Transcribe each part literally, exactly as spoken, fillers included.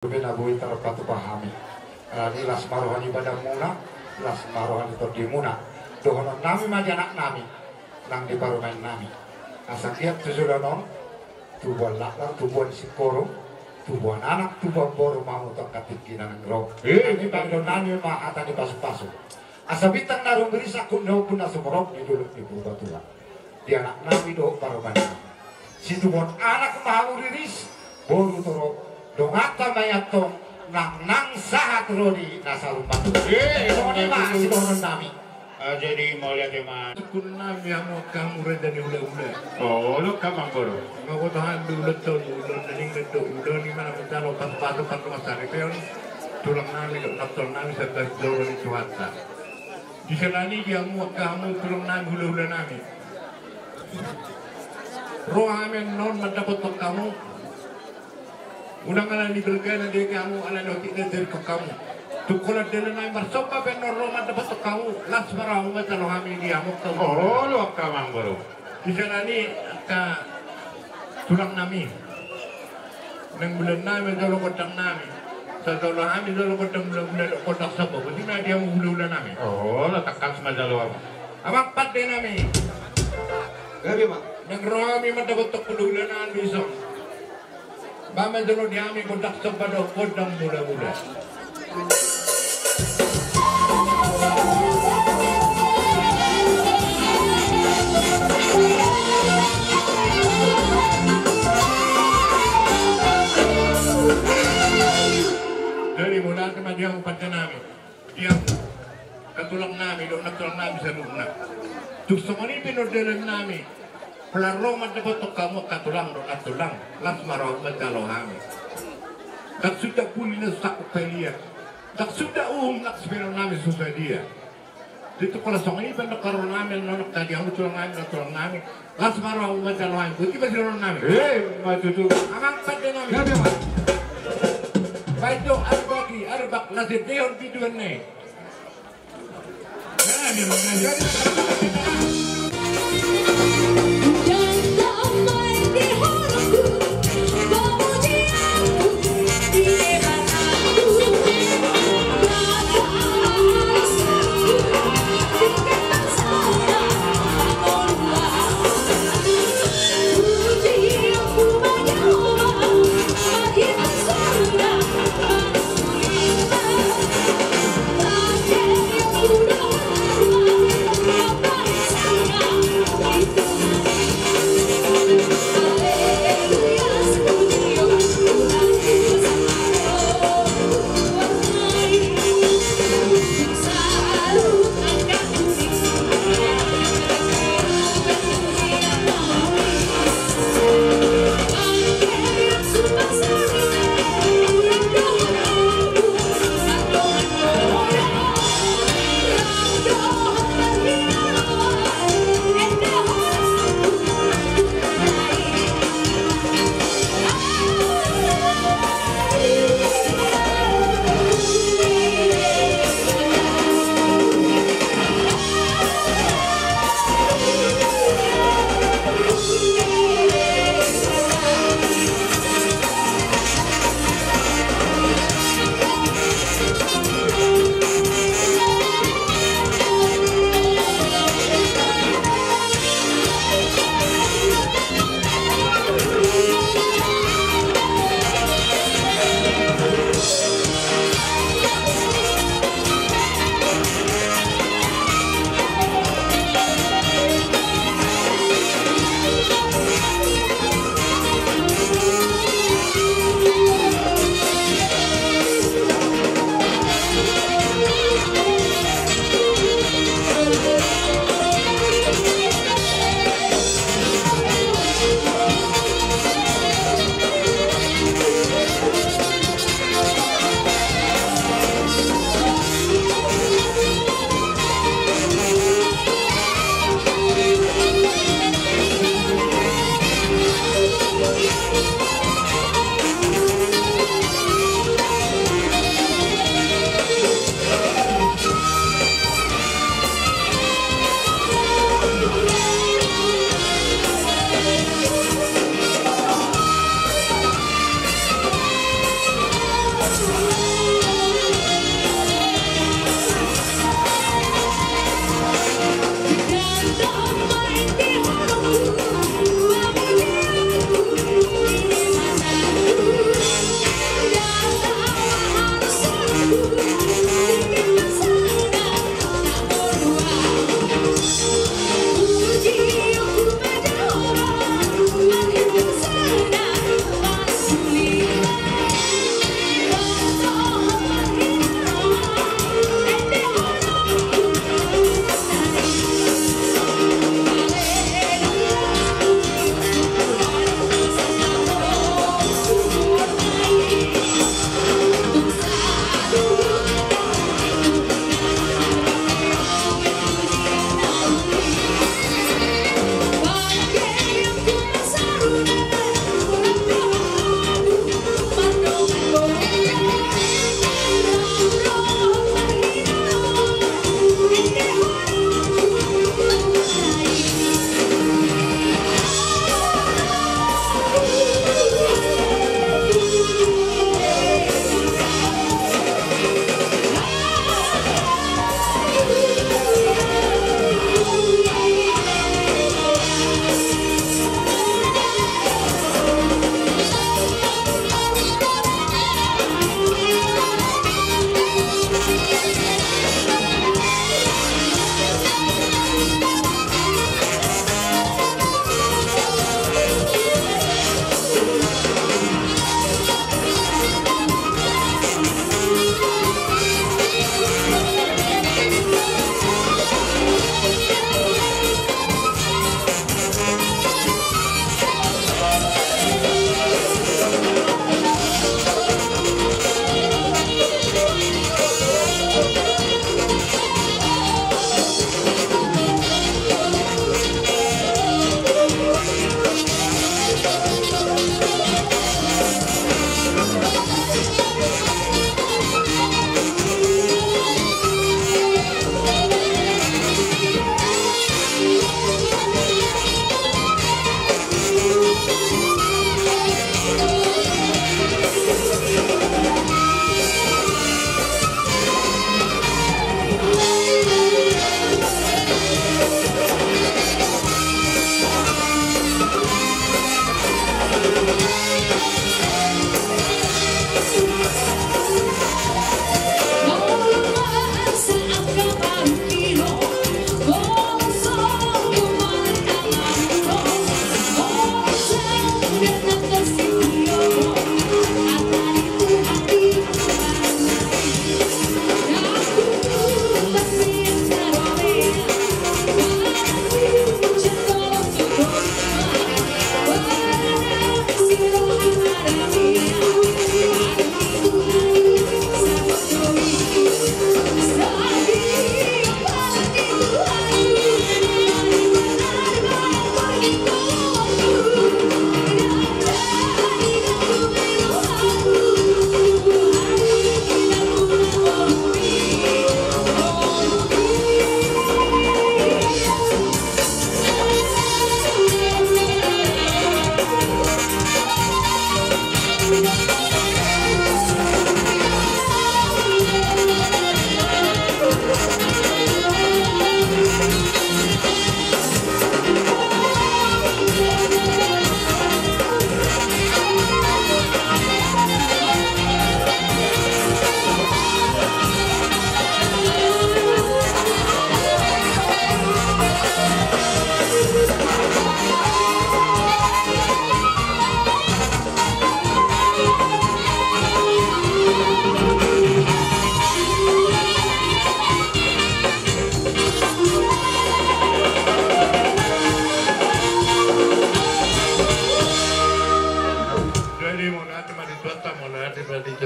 Gabe na boi tarpatupa hami. Alani las ma roha ni badanmuna, las ma roha ni tondimuna. Dohonon nami ma di anak nami nang di parumaen nami. Asa anggiat tu joloan on, tubuan laklak, tubuan singkoru, tubuan anak, tubuan boru ma hamu tu angka tingki na naeng ro. Eh, nami baen dohonon nami ma hata ni pasupasu. Asa bintang na rumiris, angkup ni ombun na sumorop di dolok ni Purbatua. Di anak nami dohot parumaen nami. Situbuan anak ma hamu riris, boru torop, donganta ma i antong, nang nang sahat ro di na saur matua. Eh, songon i ma sidohonon nami. Ah, jadi mauliate ma. Sungkun nami hamu angka hamu raja ni hulahula. Oh, olo angka amang boru. Mauliate ma di ulaon on, ulaon na denggan do, ulaon i ma na manjalo pasupasu, pasupasu saripeon. Tulang nami dohot nantulang nami, sandok jolo ni Tuhanta. Di siala ni i di hamu angka hamu tulang nami, hulahula nami. Ro hami annon mandapothon hamu. Unang ala ni balga na dibahen hamu, ala ni otik na dibahen hamu. Tung holan dalan nami marsomba pe annon ro mandapothon hamu, las ma roha hamu manjalo hami di hamu angka hamu. Olo angka amang boru. Di siala ni i angka tulang nami. Naeng mula nami jolo gondang nami. Sai jolo hami jolo gondang mula-mula dohot gondang somba. Boti ma di hamu hulahula nami. Olo, tangkas ma jolo hamu. Amang pande nami. Gabe ma. Naeng ro hami mandapothon hulahula nami dison. Bahen ma jolo di hami gondang somba dohot gondang mula-mula. Jadi mauliate ma di hamu pande nami. Di hamu angka tulang nami dohot nantulang nami saluhutna. Tung songon i pe annon dalan nami. Holan ro mandapothon hamu angka tulang dohot nantulang, las ma roha hamu manjalo hami. Ndang suda puli na so sangkup haliang, ndang suda uhum na so pinanami so sadia. Jadi tung holan songon i pe annon haroronami annon angka di hamu tulang nami, nantulang nami, las ma roha hamu manjalo hami. Boti ma sidohonon nami. Eh, ma tutu. Amang pande nami. Gabe ma. Baen do arbak i, arbak na sendehon biduan na i.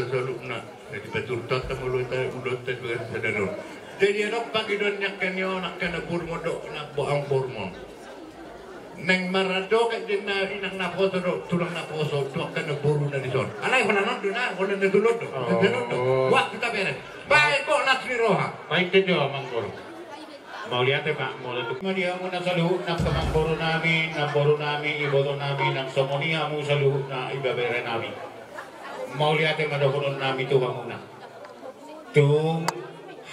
Saluhutna, jadi paturtanta molo ta ulonta tu ari sadari on. Jadi adong pangidoan ni angka ni on, angka na boru mondok, na bohang boru mon. Naeng marandok di na inang naposo do, tulang naposo, tu angka na boru na dison. Alai holan on do na, holan na tulang do. Oh. Na tulang do. Waktu taberes. Baik kok las ni roha. Baik ke jo manggor. Mauliate, Pak, molo tu. Ma di hamuna saluhutna angka amangboru nami, namboru nami, iboto nami, nang songon i hamu saluhutna ibebere nami. Mauliate ma dohonon nami tu hamuna. Tung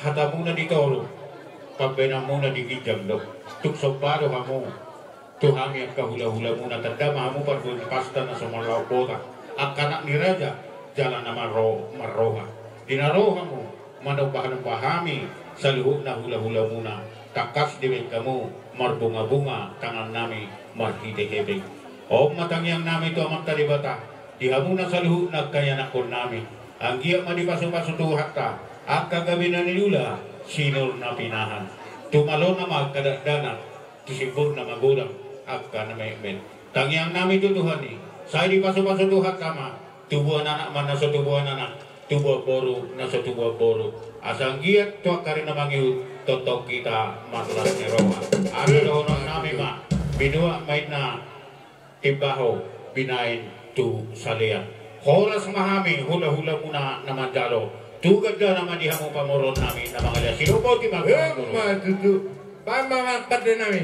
hatamuna di toru, pambahenanmuna di ginjang do. Tung somba do hamu tu hami angka hulahulamuna, tanda ma hamu parbue ni pasta na so marlaok bota, angka anak ni raja, jala na marro-, marroha. Di na ro hamu, manombanomba hami saluhutna hulahulamuna, tangkas dibahen hamu marbungabunga tangannami marhite hepeng. On ma tangiangnami tu Amanta Debata, di hamuna saluhutna angka ianakhon nami, anggiat ma dipasupasu Tuhanta angka gabe na niula, sinur na pinahan. Tu malona ma angka dakdanak, tu simburna ma godang angka na metmet. Tangiangnami tu Tuhan i, sai dipasupasu Tuhanta ma, tubuan anak ma na so tubuan anak, tubuan boru na so tubuan boru. Asa anggiat tu angka ari na mangihut, tongtong hita marlas ni roha. Asa dohononnami ma, binuat ma inna imbaho, binaen tu salean. Horas ma hami hulahulamuna na manjalo. Tu gandana ma di hamu pamoruonnami na mangalean. Sidok boti ma. Emma tutu. Baen ma pande nami.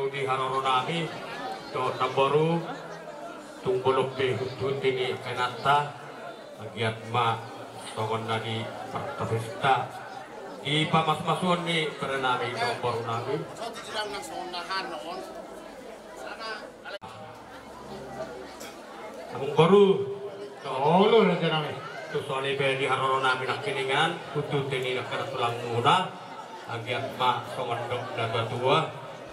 Di haroro nami dohot namboru, tung bolon pe hunhunti ni angka inanta, anggiat ma songon na di partabesta di pamasumasuon ni bere nami dohot boru nami. Amangboru, olo raja nami. Tung songon i pe di haroro nami nangkiningan, hunhunti ni angka tulang muna, anggiat ma songon dok na tuatua,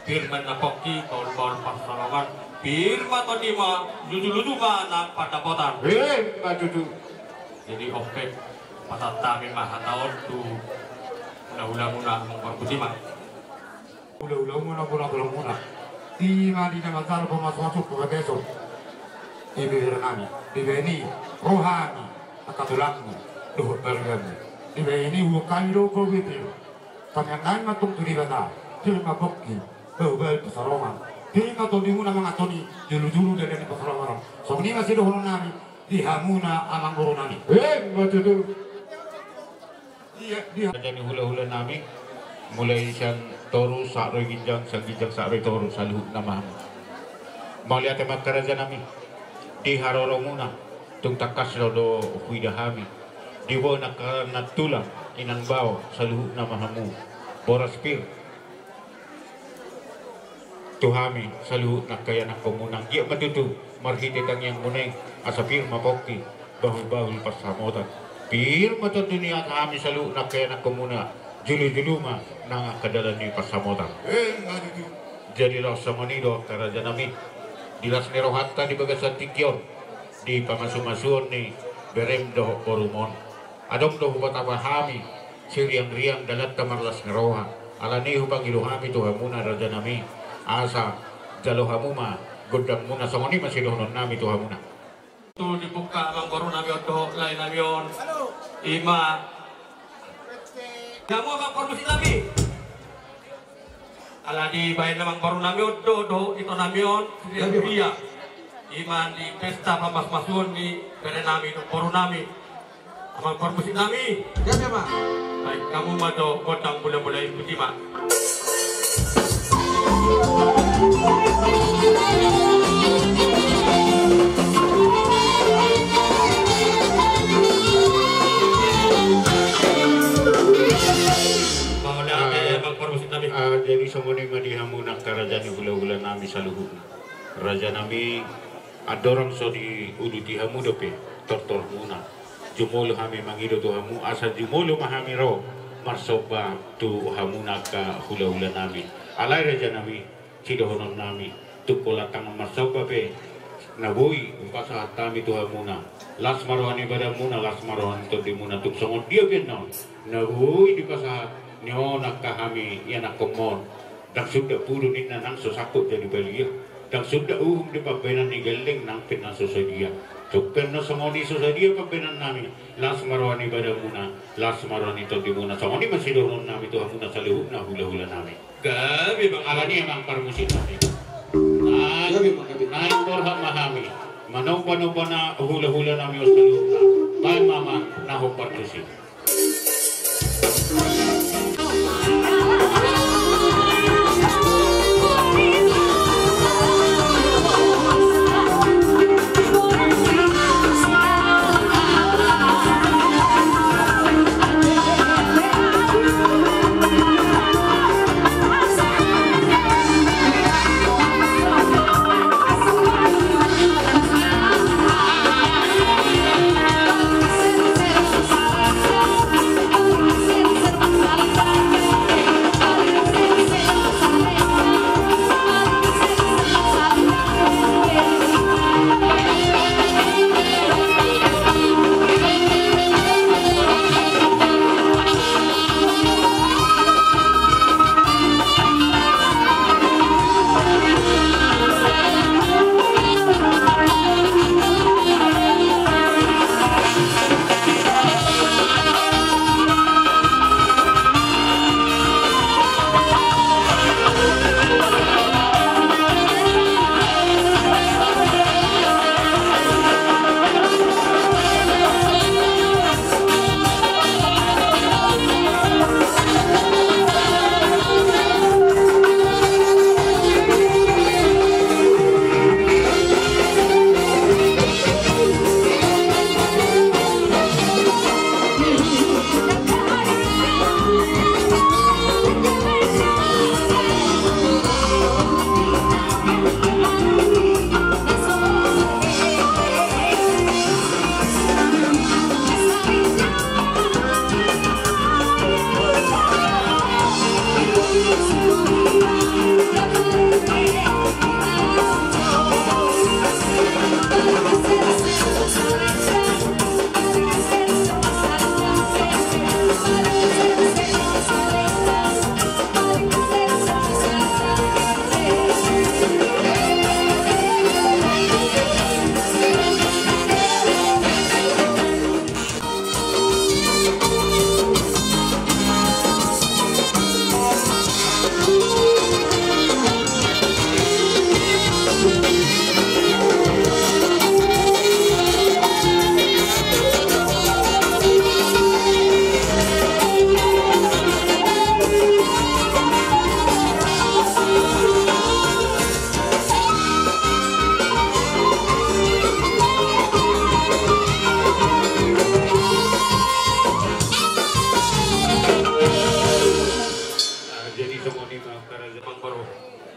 pir ma na pongki, bahulbahul pansalongan, pir ma tondima, lujuluju ma na pandapotan. Emma tutu. Jadi on pe pasahat hami ma hata on tu hulahula muna, Amangboru, botima. Hulahula muna, boru tulang muna. Ima di na manjalo pamasumasuon, pabebason. Di bere nami, dibahen i roha ni angka tulangmu dohot barumu. Dibahen i huhut hami do, boru, pir. Tangiang nami ma tong tu Debata, pir ma pongki, bahulbahul pansalongan, pir ma tondimuna mangaton i, lujuluju dalan ni pansalongan on. Songon i ma sidohonon nami di hamuna, Amangboru nami. Emma tutu. Raja ni hulahula nami, mulai sian toru sahat ro di ginjang, sian ginjang sahat ro di toru, saluhutna ma hamu. Mauliate ma, angka raja nami, di haroromuna, tung tangkas do huida hami. Diboan angka nantulang, inang bao, saluhutna ma hamu. Boras pir tu hami saluhutna angka ianakkonmuna, anggiat ma tutu marhite tangiangmuna i, asa pir ma pongki, bahulbahul pansamotan. Pir ma tondi ni hami saluhutna angka ianakkonmuna, lujuluju ma nang angka dalan ni pansamotan. Emma tutu. Jadi laos songon i do, angka raja nami, di las ni rohanta di bagasan tingki on, di pamasumasuon ni berem dohot borum on. Adong do hupatapa hami siriangriang dalanta marlas ni roha. Alani i hupangido hami tu hamuna, raja nami, asa jalo hamu ma gondangmuna, songon i ma sidohonon nami tu hamuna. Tu dipungka amangboru nami on dohot lae nami on, ima di hamu amangboru musik nami. Ala dibahen amangboru nami on do dohot ito nami on, sude. Ima di pesta pamasumasuon ni bere nami dohot boru nami, amangboru musik nami. Baik, hamu ma jo gondang mulamula i, botima. Jadi songon i ma di hamu angka raja ni hulahula nami saluhutna. Raja nami, andorang so diuduti hamu dope tortormuna, jumolo hami mangido tu hamu asa jumolo ma hami ro marsomba tu hamuna angka hulahula nami. Alai raja nami, sidohonon nami, tung pola tangan marsomba pe na boi hupasahat hami tu hamuna, las ma roha ni badanmuna, las ma roha ni tondimuna, tung songon dia pe annon na boi dipasahat ni on angka hami ianakkonmon. Ndang sundat pudu ninna nang so sangkot jadi balian, ndang sundat uhum di pambahenan ni gelleng nang pe na so sadia. Tung pe annon songon i so sadia pambahenan nami, las ma roha ni badanmuna, las ma roha ni tondimuna, songon i ma sidohonon nami tu hamuna saluhutna hulahula nami. Gabe ma, alani i amang parmusik nami. Gabe ma, gabe. Naeng borhat ma hami manombanomba na hulahula nami on saluhutna. Baen ma amang na hombar tusi.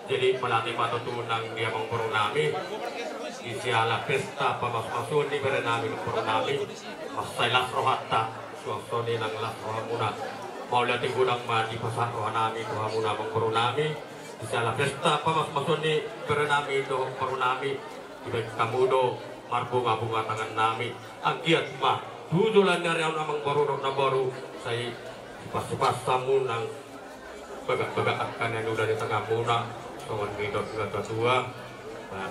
Jadi, mauliate ma tutu nang di amangboru nami, di siala pesta pamasumasuon ni bere nami dohot boru nami, mansai las rohanta, suang songon i nang las rohamuna. Mauliate godang ma dipasahat roha nami tu hamuna amangboru nami, di siala pesta pamasumasuon ni bere nami dohot boru nami, dibahen hamu do marbungabunga tangan nami. Anggiat ma tu joloan ni ari on amangboru dohot namboru, sai sipaspas hamu nang bagak-bagak angka na niula ni tanganmuna, songon nidok ni natuatua. Nah,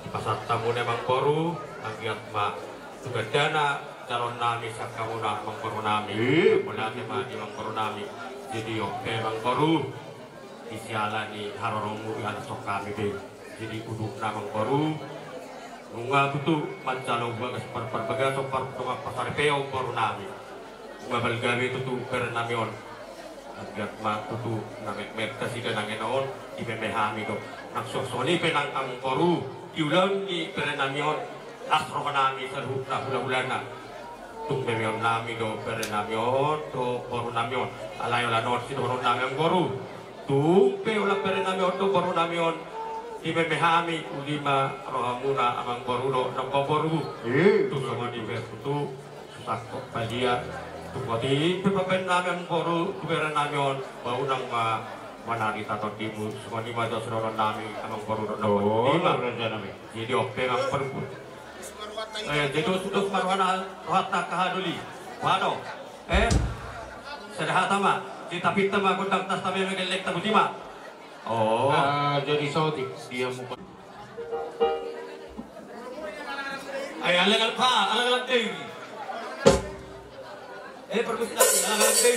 dipasahat hamu ma amangboru, anggiat ma tu gandana jaloon nami sian hamuna amangboru nami. Mauliate ma di amangboru nami. Jadi ope amangboru, di siala ni haroromu, ianakhon hami be. Jadi udutna amangboru, nunga tutu manjalo bagas par-, parbagason pardongan pasaripeon boru nami. Nunga balga be tutu bere nami on. Anggiat ma tutu na metmet nasida nangkiningan on, dimeme hami do. Nang suang songon i pe nang amangboru, di ulaon ni bere nami on, las roha nami saluhutna hulahulana. Tung memeon nami do bere nami on dohot boru nami on. Alai holan on sidohonon nami amangboru. Tung pe holan bere nami on dohot boru nami on, dimeme hami, uli ma rohamuna amangboru dohot namboru. Tung songon i pe tutu, sangkot padia. Tung boti pe bahen nami amangboru tu bere nami on, ba unang ma manari tatondimu, songon i ma jo sidohonon nami amangboru dohot namboru. Ima raja nami. Jadi ope nang perbu. Eh, jadi dos, dos ma rohana, rohanta angka haha doli. Boha do? Eh? Sada hata ma. Jadi tapinta ma gondang tasta, meme gellengta, boti ma. Oh. Ah, jadi saotik dia muka. Ai alang-alang pa, alang-alang dei. Eh, permisi lagi, alang-alang dei.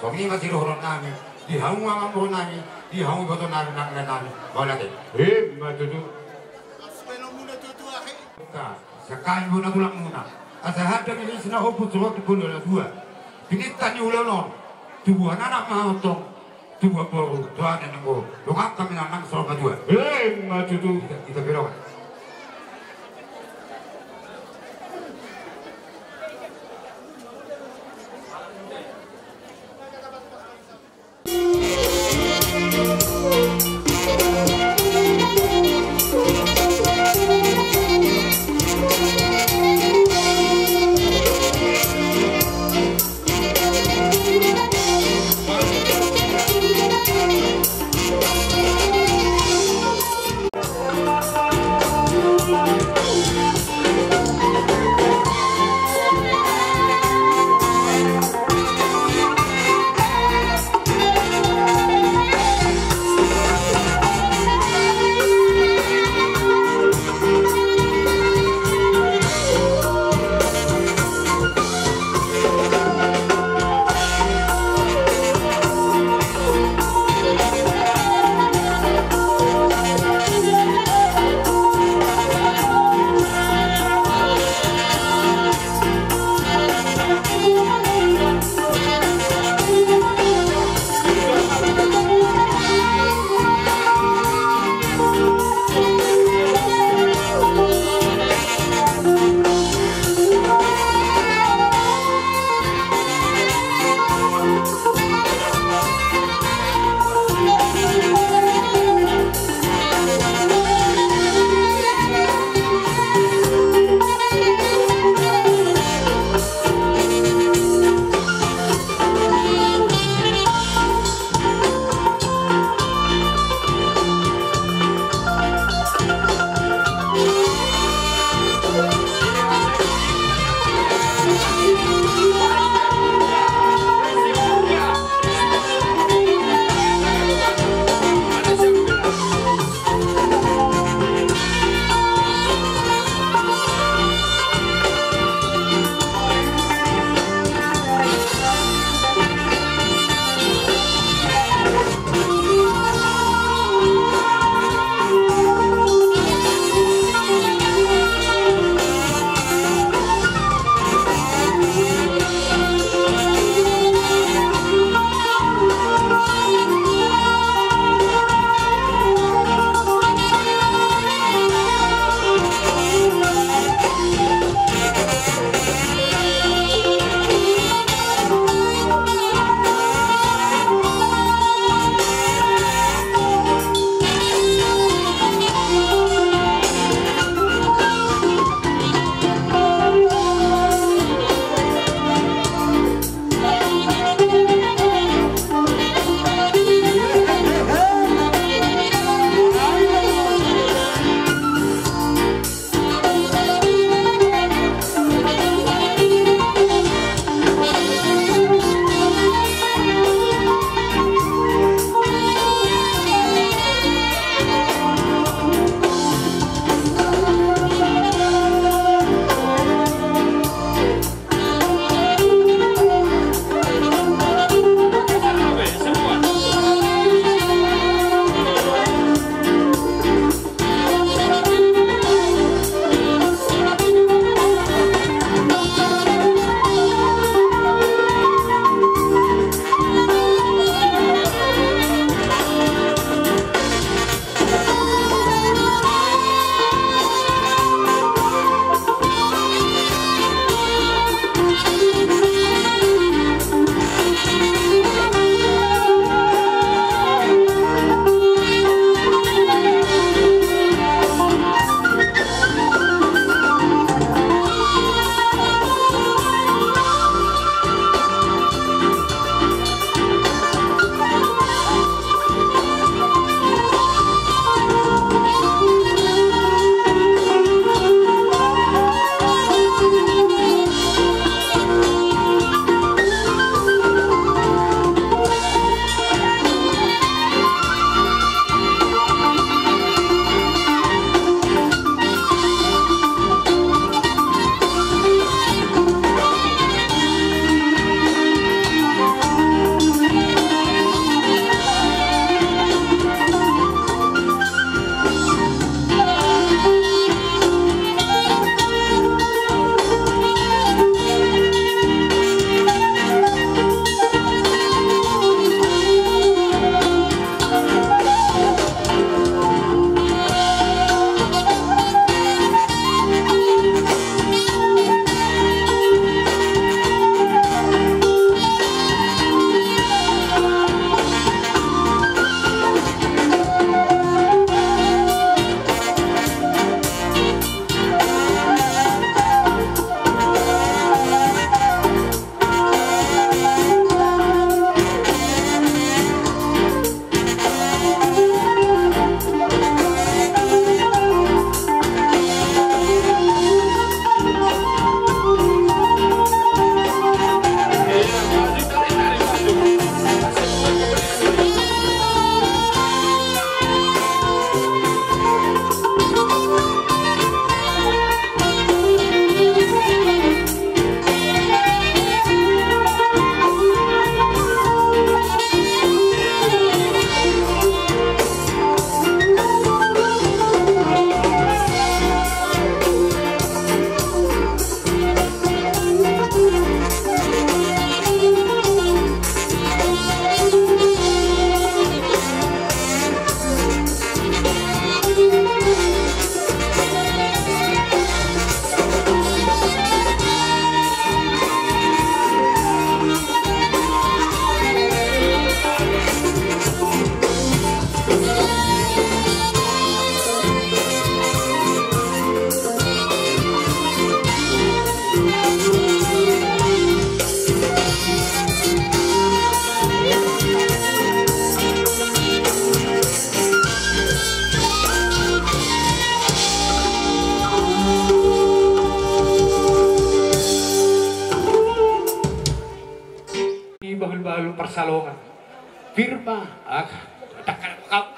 Songon i ma sidohonon nami di hamu amang boru nami, di hamu iboto nami, nang lae nami. Mauliate. Emma tutu. Sangkali bona tulang muna, asa handa ni isi na hopu surat di bona na dua. Pinita ni ulaon on, tubuan anak ma antong, tubuan boru, tuan anak boru. Dongan hami nang nang soroka dua. Emma tutu. Ita, ita berongan. Salongan. Pir ma, ah, takkan kau.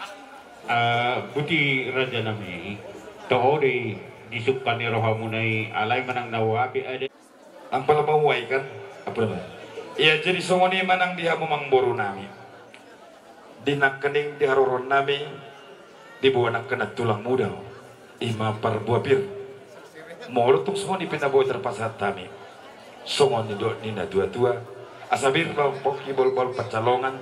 Ah, buti raja nami. Toho di, di sumpah ni rohamuna i, alai manang na uapi ada. Nang pala mauai kan? Apa namanya? Ia jadi songon i manang di hamu amangboru nami. Di nangkining di haroro nami, di boha nangkin tulang muda. Ima parbue pir. Molo tung songon i pe na boi tarpasahat hami. Songon nidok ni na tua-tua. Asa pir ma pongki bahul-bahul pansalongan.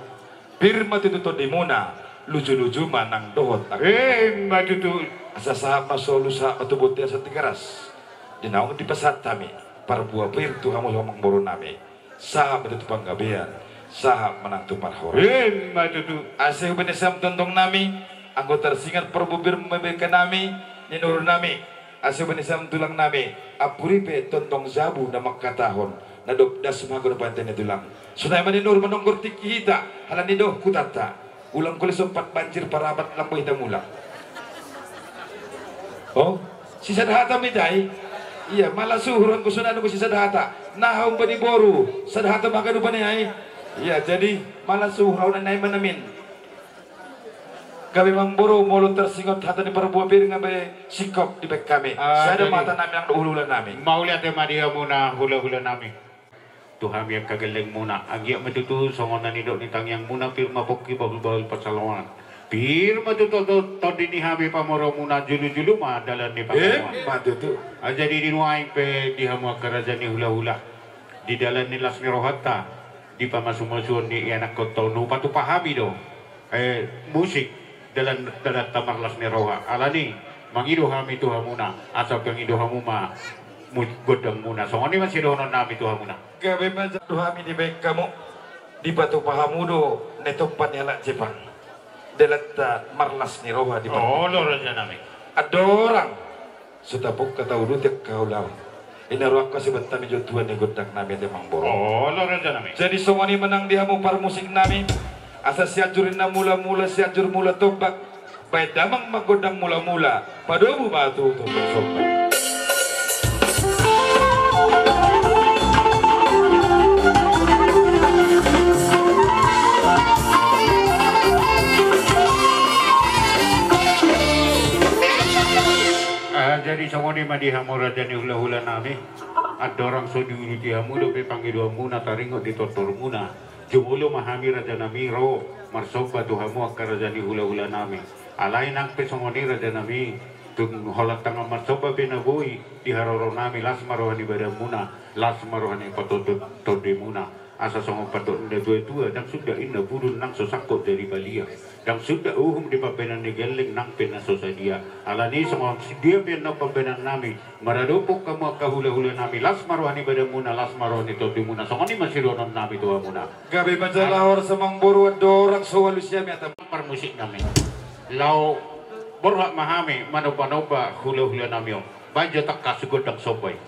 Pir ma tutu tondimuna, luju-luju ma nang dohot. Ima tutu. Asa sahat ma solu sahat ma tu bontean asa Tigaras. Di naung dipasahat hami. Parbue pir tu hamu amangboru nami. Sahat ma tutu panggabean, sahat ma nang tu parhorasan. Ima tutu. Asa hubani sian tondong nami, anggo tarsingot parbue pir ma bahen hami, ninna nami. Asa hubani sian tulang nami, ampuri pe tondong jabu na mangkatahon, na dob das ma haganup pantan ni tulang. Sonai ma ninna manonggor tingki hita, halani dohot hutanta. Ulang kole sompat banjir parapat lam bohi tamula. Oh, sisada hata ma ita i. Ia, malas uhur anggo songon i anggo sisada hata. Na hau bani boru, sada hata ma haganupan i. Ia, jadi malas uhur hau na nai manamin. Gabe amangboru molo tarsingot hata ni parbue pir gabe singkop dibahen hami. Ah, sada jadi ma hata nami nang dohot hula-hula nami. Mauliate ma di hamuna hula-hula nami. Tu hami angka gellengmuna, anggiat ma tutu songon na nidok ni tangiangmuna, pir ma pongki bahul-bahul pansalongan. Pir ma tutu to-, tondi ni hami pamoruonmuna, julu-julu ma dalan ni pansalongan. Ima tutu. Ah, jadi di nuaeng pe di hamu angka raja ni hula-hula. Di dalan ni las ni rohanta, di pamasu-masuon ni ianakhonta on, hupatupa hami do. Eh, musik, dalan, dalanta marlas ni roha. Alani, mangido hami tu hamuna, asa pangido hamu ma mu-, gondangmuna. Songon i ma sidohonon nami tu hamuna. Gabe ma jala do hami dibahen hamu, dipatupa hamu do na ditompa ni halak Jepang. Dalanta marlas ni roha di. Olo raja nami. Andorang. Sutapuk kata ulu tiak kaulaon. Ina ruang kasih betami jo tuan ni gondang nami ate amangboru. Olo raja nami. Jadi songon i manang di hamu parmusik nami. Asa Sianjur ninna mula-mula, Sianjur mula tombak. Bahen damang ma gondang mula-mula. Padomu ma tu tondong somba. Ah, jadi songon i ma di hamu raja ni hula-hula nami. Andorang so diuduti hamu dope pangidoanmuna taringot di tortormuna. Jumolo ma hami raja nami ro marsomba tu hamu angka raja ni hula-hula nami. Alai nang pe songon i raja nami, tung holan tangan marsomba pe na boi di haroro nami, las ma roha ni badanmuna, las ma roha ni patondot tondimuna. Asa songon pandok ni na tua-tua, ndang sundat inna budul nang so sangkot jadi balian. Ndang sundat uhum di pambahenan ni gelleng nang pe na so sadia. Alani songon dia pe na pambahenan nami, maradophon hamu angka hula-hula nami, las ma roha ni badanmuna, las ma roha ni tondimuna. Songon i ma sidohonon nami tu hamuna. Gabe ma jala horas amangboru, andorang so ualusi hami hata parmusik nami. Laho borhat ma hami manomba-nomba hula-hula nami on. Bahen jo tangkas gondang somba i.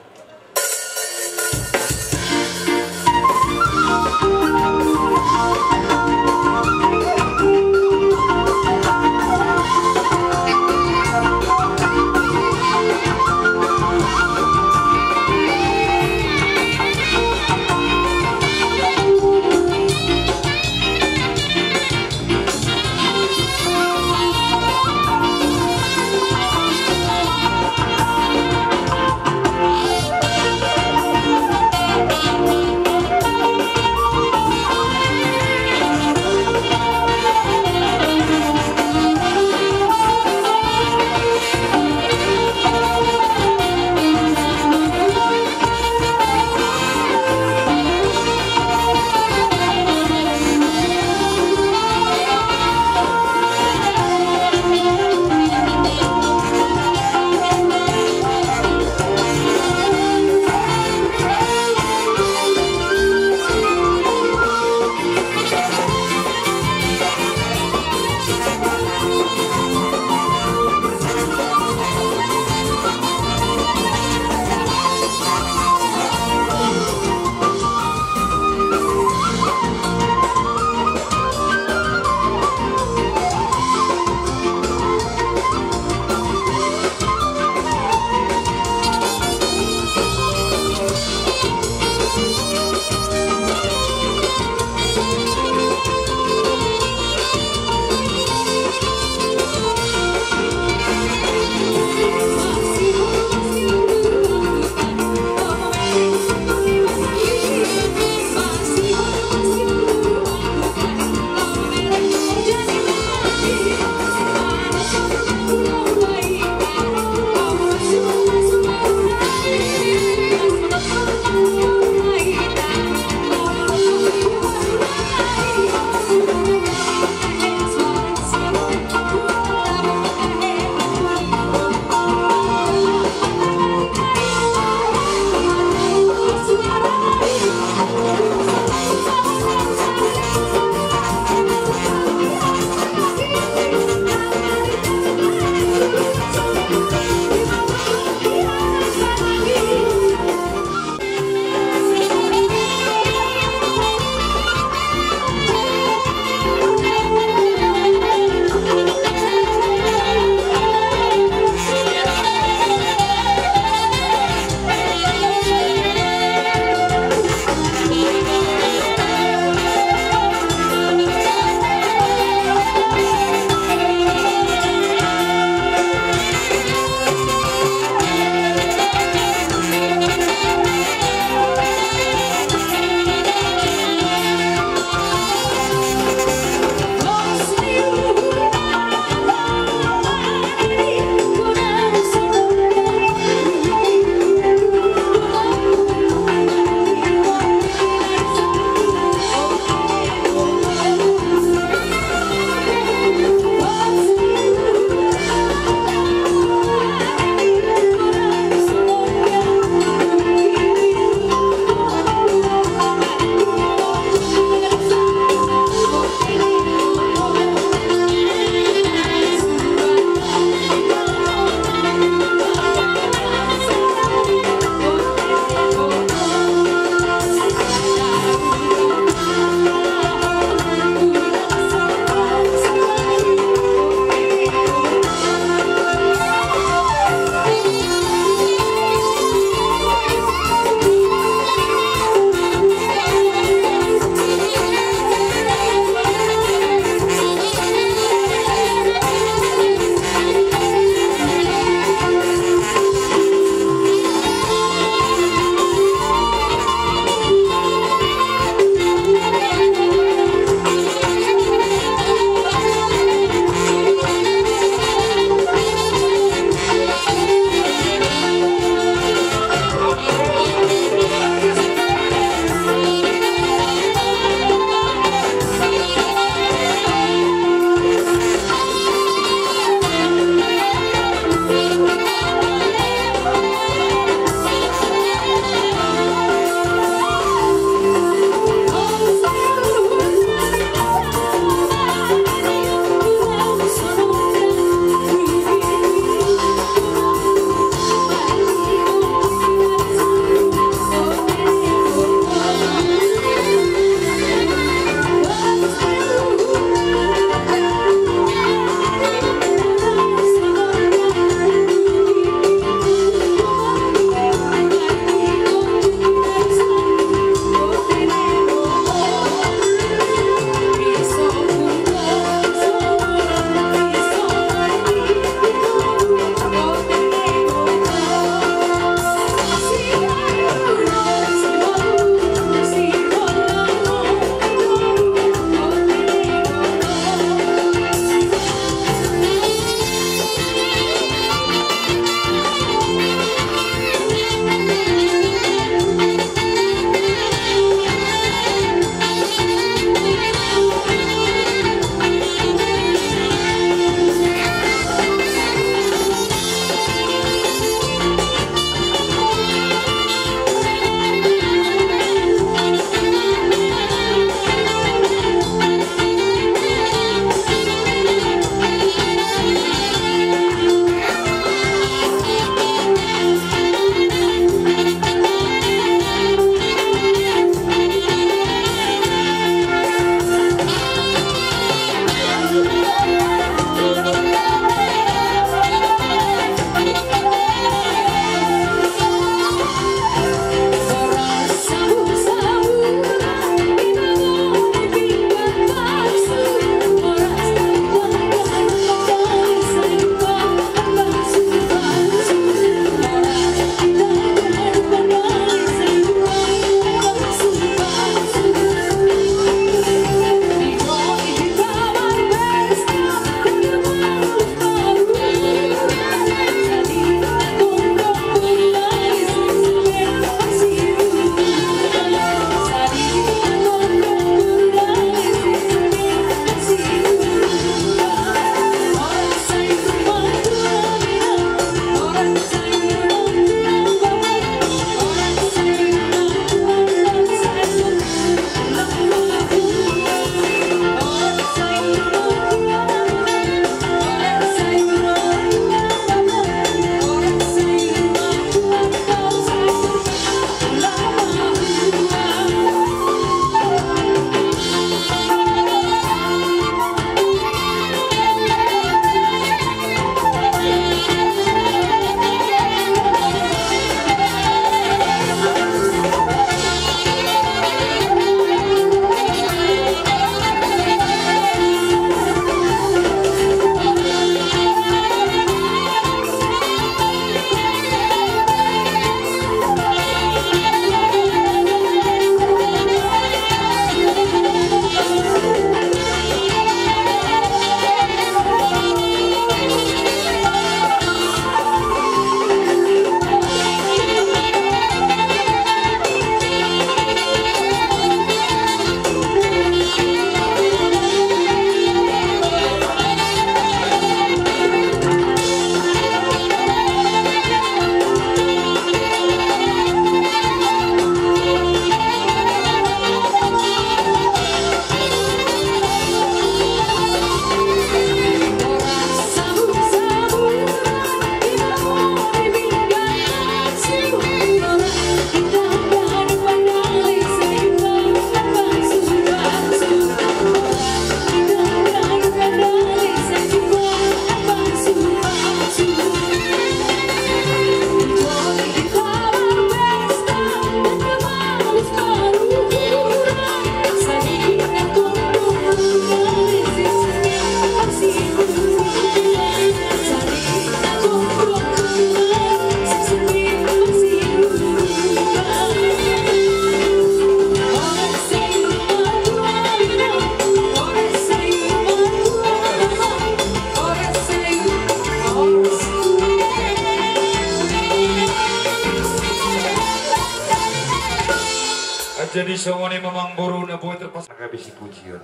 Songon i ma amangboru na boi terpas. Gabe sipujion.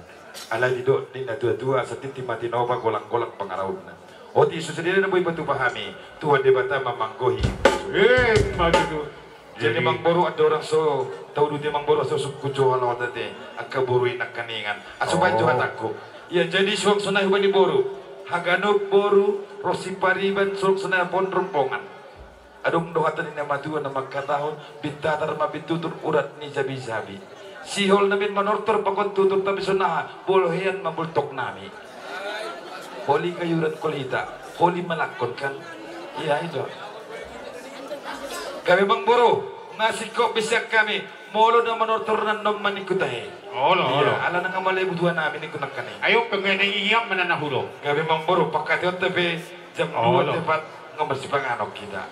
Alai didok ni na tua-tua, asa tintin ma Tinopa, golang-golang pangarahutna. Otik so sadia na boi patupa hami, Tuhan Debata ma manggohi. Emma tutu. Jadi amangboru, andorang so tauduti amangboru, asa sungkun jo halota te angka boru i nangkaningan. Asa baen jo hatangku. Ia jadi suang sonai hubani boru, haganup boru, ro sipariban, suang sonai pon rombongan. Adong do hata ni na matua na mangkatahon, bintatar ma bintutur urat ni jabi-jabi. Sihol nami manortor pakon tutur, tapi so naha bolohean ma bultok nami. Holi gayuran kolita, holi malangkon kan. Ia i do. Gabe amangboru, nga singkop be sian hami, molo na manortor annon ma ningku tahe. Olo, olo. Ia, ala nunga malebu tua nami ningku nangkaning. Ayo, pengen i hiam mana na hudo. Gabe amangboru, pangkataion ta pe jam dua tepat nga marsipanganon hita.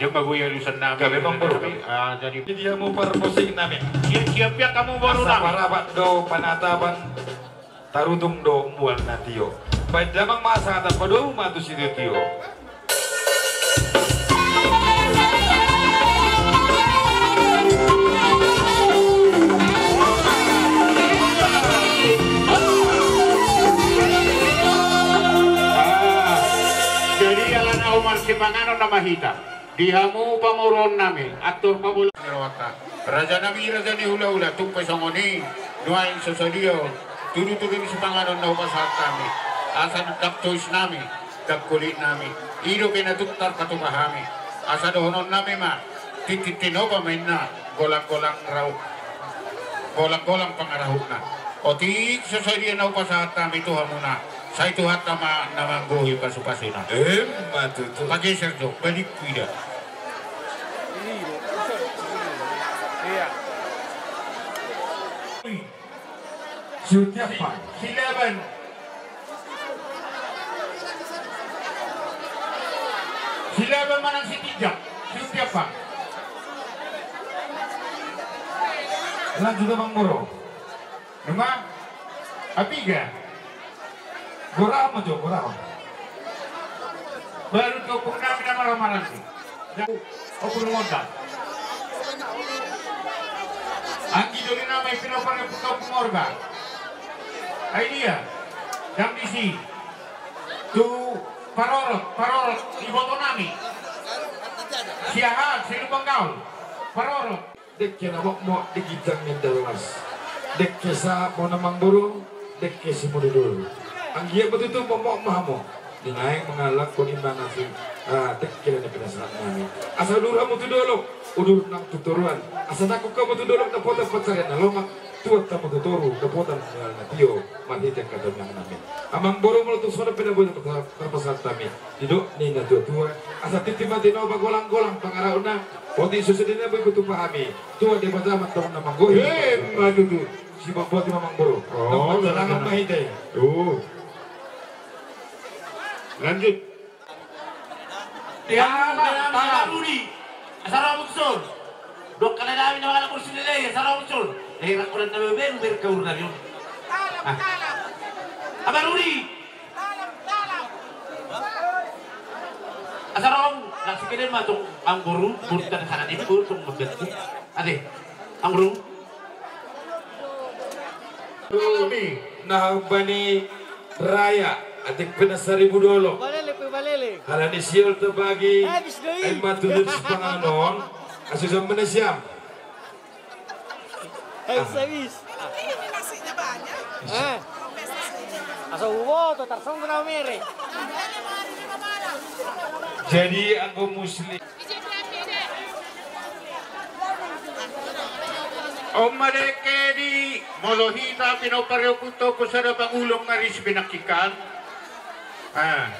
Dia ma boi alusan nami. Gabe amangboru. Ah, jadi. Jadi hamu parmusik nami. Siap-siap ya kamu boru nami. Asa parapat do panatapan, tarutung do mual na tio. Baen damang ma sahata, padomu ma tu sitio-tio. Ah, jadi ala na marsipanganon nama hita. Di hamu pamoruon nami, antor pabola ni rohanta. Raja nami, raja ni hula-hula, tung pe songon i, nuaeng so sadia tudu-tudu ni sipanganon na hupasahat hami. Asa ndang tois nami, ndang kulit nami. I dope na tung tarpatupa hami. Asa dohonon nami ma, tintin Tinopa ma inna, golang-golang rau. Golang-golang pangarahutna. Otik so sadia na hupasahat hami tu hamuna. Sai Tuhanta ma na manggohi pasu-pasuna. Emma tutu. Pageser jo, balingku ida. Siutiapan. Silaban. Silaban manang Sitinjak. Siutiapan. Lanjut amangboru. Nunga? Apiga? Gorahon ma jo, gorahon. Baru tu ompung nami na marhaha-maranggi. Ompung Monda. Anggi doli nami pinompar ni ompung Orga. Ai dia? Dang disi. Tu parorot, parorot iboto nami. Siahaan, Silumbang Gaol. Parorot. Dengke na mokmok di ginjang ni indalas. Dengke sahat ma amangboru, dengke simududur. Anggiat ma tutu mokmok ma hamu. Di naeng mangalangkon imana si, ah, dengke na pinasahat nami. Asa udur hamu tu dolok, udur nang tu toruan. Asa nangkok hamu tu dolok dapotan pansarian na lomak. Tuat hamu tu toru dapotan mual na tio. Marhite angka dongan nami. Amangboru, molo tung songon i pe na boi tarpasahat hami. Didok ni na tua-tua, asa tintin ma Tinopa, golang-golang pangarahutna. Otik so sadia na boi patupa hami, Tuhan Debata ma antong na manggohi. Emma tutu. Sibotboti ma amangboru. Oh, tong pansarian ma hita i. Tuh. Lanjut. Tiang, Tiang, Tiang. Rudi. Asa ro hamu tuson. Dok kada dami na mangala kursi lele, asa ro hamu tuson. Eh, rak kodan na bebe, ber kaur dari on. Ah. Abang Rudi. Asa ro hamu, langsung kede ma tong amangboru, burta na sana di burta tong membentuk. Ate, amangboru. Na hambani raya, atik pe na saribu dolok. Balele pe balele. Halani sihol tabagi, ai ma tutu sipanganon, asa jam mana siam. Eh, habis. Eh. Asa ubo tu tarsong tu na mere. Jadi anggo muslim. On ma dengke di molo hita pinompar ni ompunta Ompu Sada Pangulung, ari si Pinangkikan. Ah.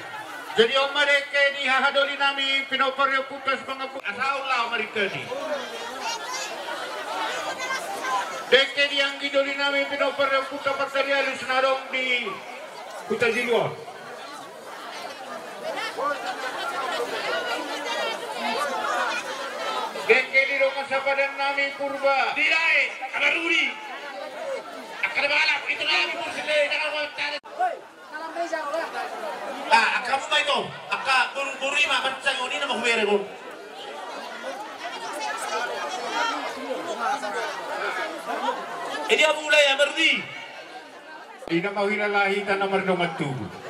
Jadi on ma dengke di haha doli nami pinompar ni ompunta Sipangampung, asa on laho ma dengke di. Dengke di anggi doli nami pinompar ni ompunta Partalialus na adong di Huta Siluar. Dengke di dongan sapadan nami Purba. Di dae, Abang Rudi. Angka na balap, itu nami Purba. Ah, angka hamu ma ito, angka boru-boru i ma, mansai on i na ma hubereng on. Ia mulai amardi. Ina mau hina lahi tanah mardongan tubuh.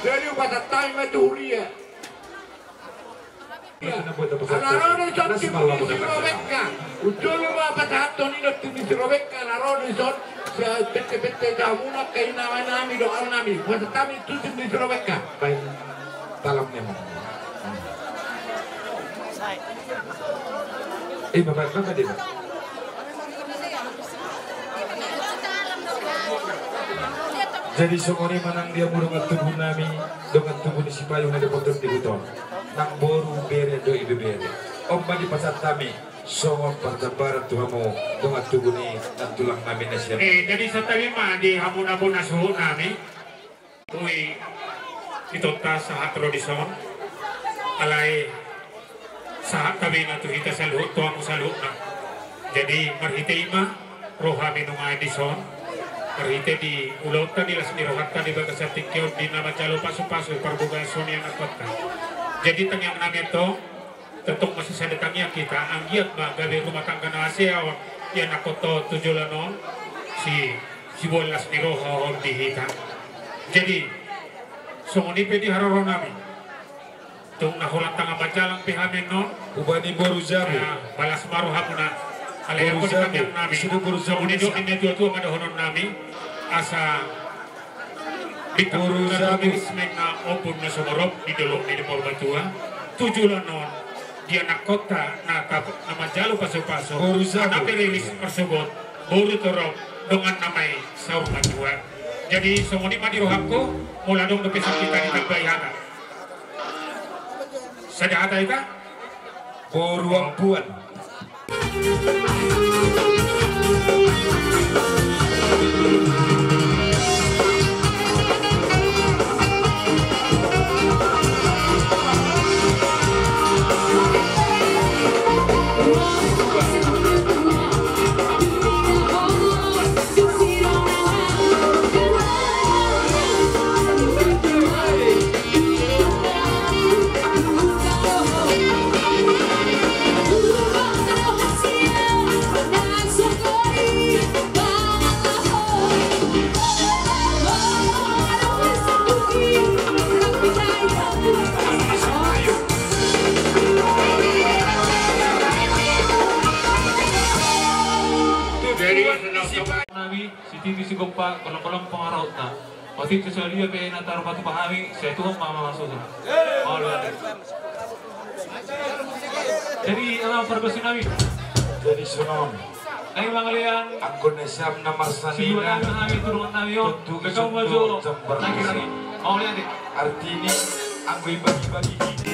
Jadi, upasahat hami ma tu huria. Ala ro do dison tim ni si Robek. Ujung ma pasahathon i do tim ni si Robek, ala ro do dison. Pette-pette jamuna, angka inanami dohot inanami. Upasahat hami tu tim ni si Robek. Baen talam ni ma. Eh, bapak, bapak dia. Jadi songon i ma nang di hamu dongan tubu nami, dongan tubu ni Sipayung na dapotan di huta on. Nang boru, bere dohot ibebere. On ma dipasahat hami songon parjambaran tu hamu dongan tubu ni nantulang nami na sian. Eh, jadi santabi ma di hamu na bona suhut nami. Ui, ito ta sahat ro dison. Alai sahat tabena tu hita saluhut, tu hamu saluhutna. Jadi marhite i ma ro hami nuaeng dison. Marhite di ulaonta, di las ni rohanta di bagasan tingki on, di na manjalo pasu-pasu parbagason ni anakkonta. Jadi tangiang nami antong, tongtong masisada tangiang hita, anggiat ma gabe rumah tangga na hasea on di anakkonta on tu joloan on, si, siboan las ni roha on di hita. Jadi songon i pe di haroro nami. Tung na holan tangan manjalang pe hami annon. Hubani boru jabu. Balas ma rohamuna. Alai anggo di tangiang nami, songon i do ninna tua-tua ma dohonon nami, asa bintang na tor riris, mena ombun na sumorop di dolok ni Purbatua, tu joloan on di anakkonta na tap-, na manjalo pasu-pasu, na pe riris marsogot, boru torop, dongan na ma i saur matua. Jadi songon i ma di rohangku, molo adong dope sangkita ditambai hata. Sada hata hita. Boru ampuan. Nami, sititi sigompa, golanggolang pangarahutna. Otik tu sadia pe na tarpatupa hami, sai Tuhan ma mamasu-masu. Jadi, ala pargonsi nami. Jadi, songon. Nai mangalean. Anggo na siap na marsanina. Siluan nami tu dongan nami on. Bekau majo. Nai kirani. Mangalean de. Artini, anggo ibagi-bagi.